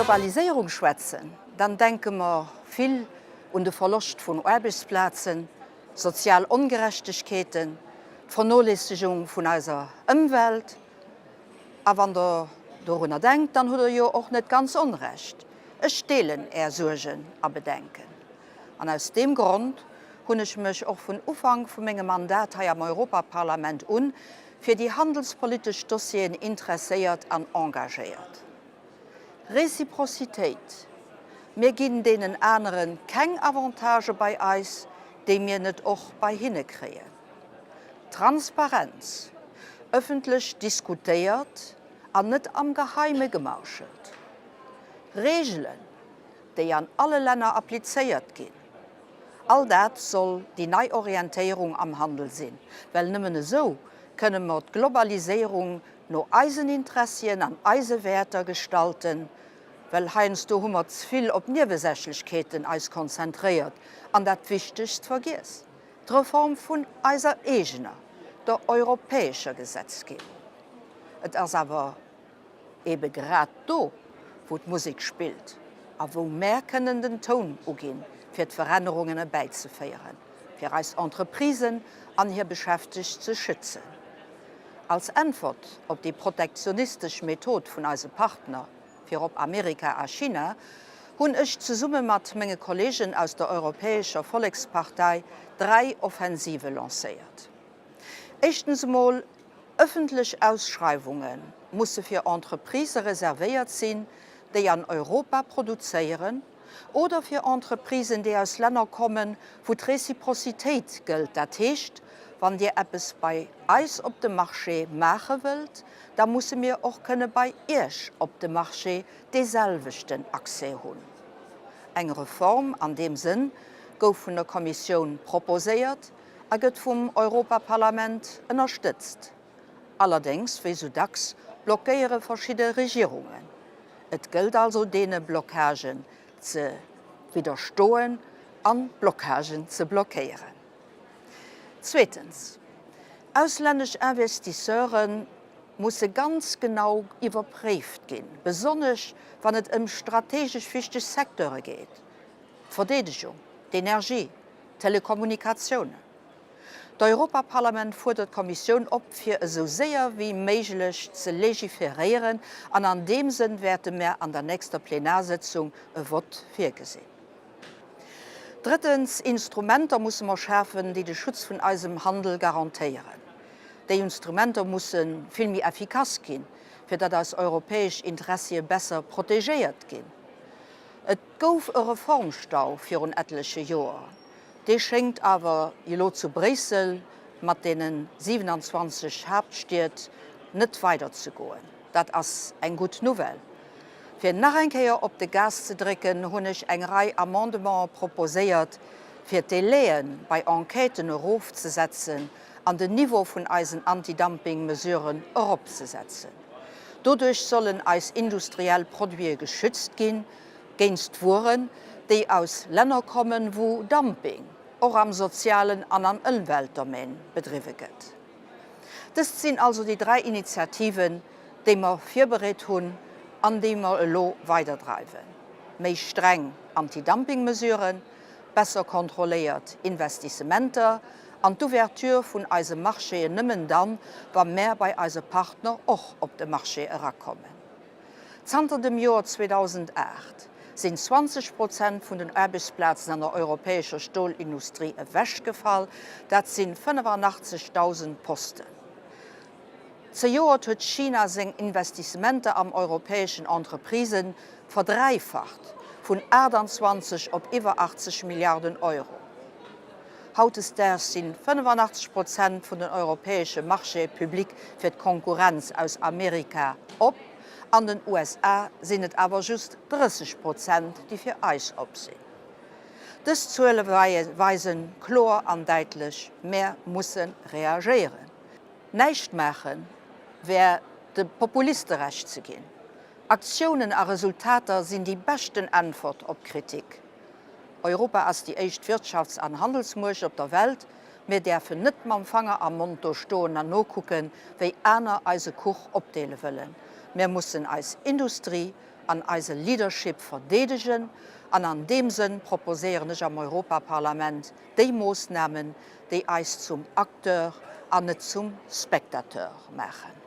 Globaliséierung schwätzen, dann denke mer vill un de Verloscht vun Aarbechtsplazen, sozial Ongerechtegkeeten, d'Vernoléissegung vun eiser Ëmwelt. A wann Der dorunner denkt, dann hutt Der jo och net ganz Onrecht. Ech deelen Är Suergen a Bedenken. An aus deem Grond hunn ech mech och vun Ufank vu mengem Mandat hei am Europaparlament un fir déi handelspolitesch Dossieren interesséiert an engagéiert. Reciprocitéit, Mir ginn deenen anere keng Avantagë bei eis, déi mir net och bei hinne kréien. Transparenz, Ëffentlech diskutéiert an net am Geheime gemauschelt. Reegelen, déi an alle Länner applizéiert ginn. All dat soll déi nei Orientéierung am Handel sinn, well nëmmen esou kënne mer d'Globaliséierung no eisen Interessien an eise Wäerter gestalten, well heiansdo hu mer ze vill op Niewesächlechkeeten eis konzentréiert an dat Wichtegst vergiess, d'Reform vun eiser eegener, der europäescher Gesetzgebung. Et ass awer Ebe grad do, wou d'Musek spillt a wou mär kënnen den Toun uginn, fir d'Verännerungen erbäizeféieren, fir eis Entreprisen an hir Beschäftegt ze schützen. Als Äntwert op déi protektionistesch Method vun eise Partner, virop Amerika a China, hunn ech zesumme mat menge Kollegen aus der Europäescher Vollekspartei 3 Offensive lancéiert. Éischtens emol, Ëffentlech Ausschreiwunge musse fir Entreprisë reservéiert sinn, déi an Europa produzéieren, oder fir Entreprisen, déi aus Länner kommen, wou d'Reciprocitéit gëllt. Dat heescht, wann Dir eppes bei eis op dem Marché maache wëllt, da musse mir och kënne bei Iech op de Marché deeselwechten Accès hunn. Eng Reform an deem Sënn gouf vun der Kommissioun proposéiert a gëtt vum Europaparlament ënnerstëtzt. Allerdéngs, wéi sou dacks, blockéiere verschidde Regierungen. Et gëllt also deene Blockagen ze widderstoen an d'Blockagen ze blockéieren. Zweetens, auslännesch Investisseure musse ganz genau iwwerpréift ginn, besonnesch wann et ëm strategesch wichteg Secteure geet, d'Verdeedegung, d'Energie, d'Telekommunikatiounen. D'Europaparlament fuerdert d'Kommissioun op, fir esou séier wéi méiglech ze legiferéieren an an deem Sënn wäerte mär an der nächster Plenarsëtzung e Vott virgesinn. Drëttens, Instrumenter musse mer schafen, déi de Schutz vun eisem Handel garantéieren. Déi Instrumenter musse vill méi effikass ginn, fir datt eis europäesch Interessie besser protegéiert ginn. Et gouf e Reformstau virun etleche Joer. Dee schéngt awer elo zu Bréissel mat deene 27 Haaptstied net weiderzegoen. Dat ass eng gutt Nouvelle. Fir nach eng Kéier op de Gas ze drécken, hunn ech eng Rei Amendementen proposéiert, fir d'Délaië bei Enquêten erofzesetzen an den Niveau vun eisen Antidumping-Mesuren eropzesetzen. Doduerch sollen eis industriell Produite geschützt ginn géinst Wueren, déi aus Länner kommen, wou Dumping och am sozialen an am Ëmweltdomaine bedriwwe gëtt. Dëst sinn also déi 3 Initiativen, déi mer virbereet hunn an déi mer elo weiderdreiwen, méi streng Antidumpingmesuren, besser kontrolléiert Investissementer an d'Ouverture vun eise Marchéen nëmmen dann, wa mär bei eise Partner och op de Marché erakommen. Zanter dem Joer 2008 sinn 20 Prozent vun den Aarbechtsplazen an der europäescher Stolindustrie ewechgefall, dat si 85.000 Posten. Zejoert huet China seng Investissementer am europäeschen Entreprisë verdräifacht, vun 28 op iwwer 80 Milliarden Euro. Hautdesdaags si 85 Prozent vun den europäesche Marchéë public fir d'Konkurrenz aus Amerika op, an den USA sinn et awer just 30 Prozent, déi fir eis op sinn. Dës Zuele weise kloer an däitlech, Mär musse reagéieren. Näischt maache wär de Populiste Recht ze ginn. Aktiounen a Resultater sinn déi beschten Äntwert op Kritik. Europa ass déi éischt Wirtschafts an Handelsmuecht op der Welt. Mir däerfen net mam Fanger am Mond do stoen an nokucken, wéi aner eise Kuch opdeele wëllen. Mir mussen eis Industrie. an eise Leadership verdeedegen an an deem Sënn proposéieren ech am Europaparlament déi Moossnamen, déi eis zum Acteur an net zum Spectateur maachen.